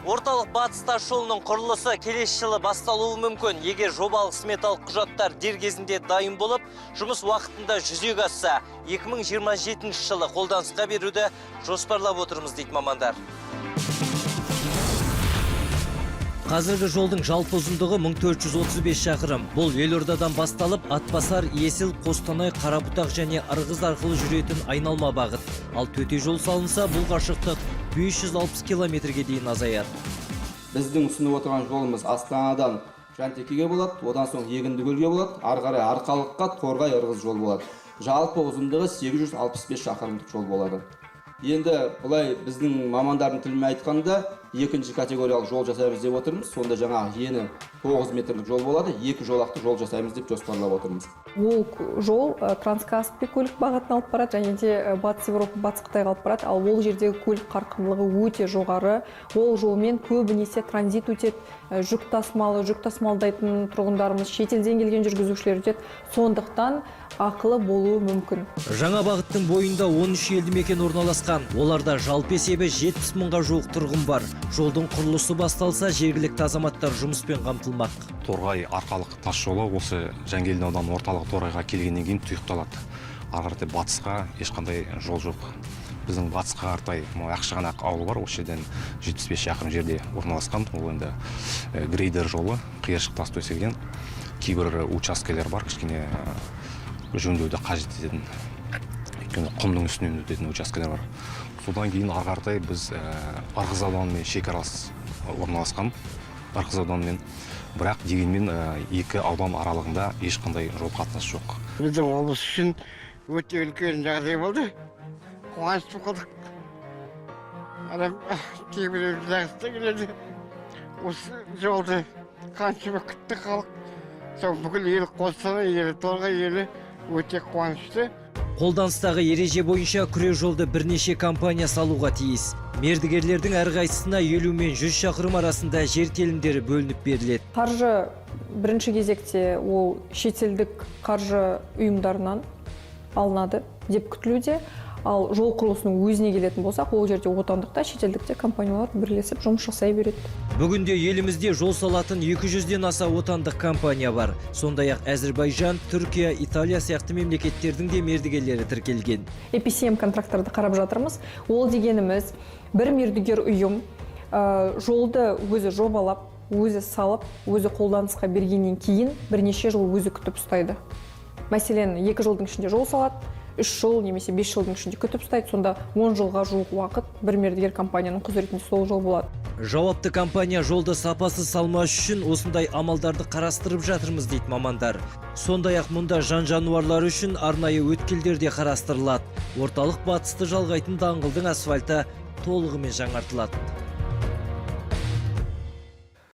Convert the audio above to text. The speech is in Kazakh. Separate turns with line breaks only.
Орталық батыс тас жолының құрылысы келесі жылы басталуы мүмкін. Егер жобалық сметалық құжаттар дер кезінде дайын болып, жұмыс уақытында жүзеге асса, 2027 жылы қолданысқа беруді жоспарлап отырмыз, дейді мамандар. Қазіргі жолдың жалпы ұзындығы 1435 шақырым. Бұл елордадан басталып, Атбасар, Есіл, Қостанай, Қарабұтақ және Ырғыз арқылы жүретін айналма бағыт. Ал төте жол салынса, бұл қашықтық 560 километрге дейін азаяды.
Біздің ұсынып отырған жолымыз Астанадан Жантекеге болады, одан соң Егіндікөлге болады, ары қарай Арқалыққа, Торғай, Ырғыз жол болады. Жалпы ұзындығы 865 шақырымдық жол болады. Енді былай, біздің мамандардың тілімен айтқанда, екінші категориялық жол жасаймыз деп отырмыз. Сонда жаңағы ені 9 метрлік жол болады, екі жолақты жол жасаймыз деп жоспарлап отырмыз.
Ол жол Транскаспий көлік бағытын алып барады және де Батыс Еуропа, Батыс Қытайға алып барады. Ал ол жердегі көлік қарқындылығы өте жоғары. Ол жолмен көбінесе транзит өтеді, жүк тасымалы, жүк тасымалдайтын тұрғындарымыз, шетелден келген жүргізушілер өтеді. Сондықтан ақылы болуы мүмкін.
Жаңа бағыттың бойында 13 елді мекен орналасқан. Оларда жалпы есебі 70 мыңға жуық тұрғын бар. Жолдың құрылысы басталса, жергілікті азаматтар жұмыспен қамтылмақ.
Торғай — Арқалық тас жолы осы Жангелдин ауданы орталығы Торғайға келгеннен кейін тұйықталады. Ары қаратай батысқа ешқандай жол жоқ. Біздің батысқа қаратай мына Ақшығанақ ауылы бар, осы жерден 75 шақырым жерде орналасқан. Ол енді грейдер жолы, қиыршық тас төселген. Кейбір учаскелер бар, кішкене жөндеуді қажет ететін, өйткені құмның үстінен өтетін учаскелер бар. Содан кейін ары қаратай біз Ырғыз ауданымен шекаралас орналасқан, Ырғыз ауданымен. Бірақ дегенмен екі аудан аралығында ешқандай жол қатынасы жоқ.
Біздің облыс үшін өте үлкен жағдай болды, қуанышты болдық. Адам кейбіреулер жақсы келеді. Осы жолды қаншама күтті халық. Сол бүкіл ел, Қостанай елі, Торғай елі өте қуанышты.
Қолданыстағы ереже бойынша күре жолды бірнеше компания салуға тиіс. Мердігерлердің әрқайсысына 50 мен 100 шақырым арасында жер телімдері бөлініп беріледі.
Қаржы бірінші кезекте ол шетелдік қаржы ұйымдарынан алынады деп күтілуде. Ал жол құрылысының өзіне келетін болсақ, ол жерде отандық та, шетелдік те компаниялар бірлесіп жұмыс жасай береді.
Бүгінде елімізде жол салатын 200-ден аса отандық компания бар. Сондай-ақ Әзірбайжан, Түркия, Италия сияқты мемлекеттердің де мердігерлері тіркелген.
EPCM контракттарды қарап жатырмыз. Ол дегеніміз, бір мердігер ұйым жолды өзі жобалап, өзі салып, өзі қолданысқа бергеннен кейін бірнеше жыл өзі күтіп ұстайды. Мәселен, 2 жылдың ішінде жол салады, 3 жыл немесе 5 жылдың ішінде күтіп ұстайды. Сонда 10 жылға жуық уақыт бір мердігер компанияның құзыретінде сол жол болады.
Жауапты компания жолды сапасыз салмас үшін осындай амалдарды қарастырып жатырмыз, дейді мамандар. Сондай-ақ мұнда жан жануарлар үшін арнайы өткелдер де қарастырылады. Орталық батысты жалғайтын даңғылдың асфальты толығымен жаңартылады.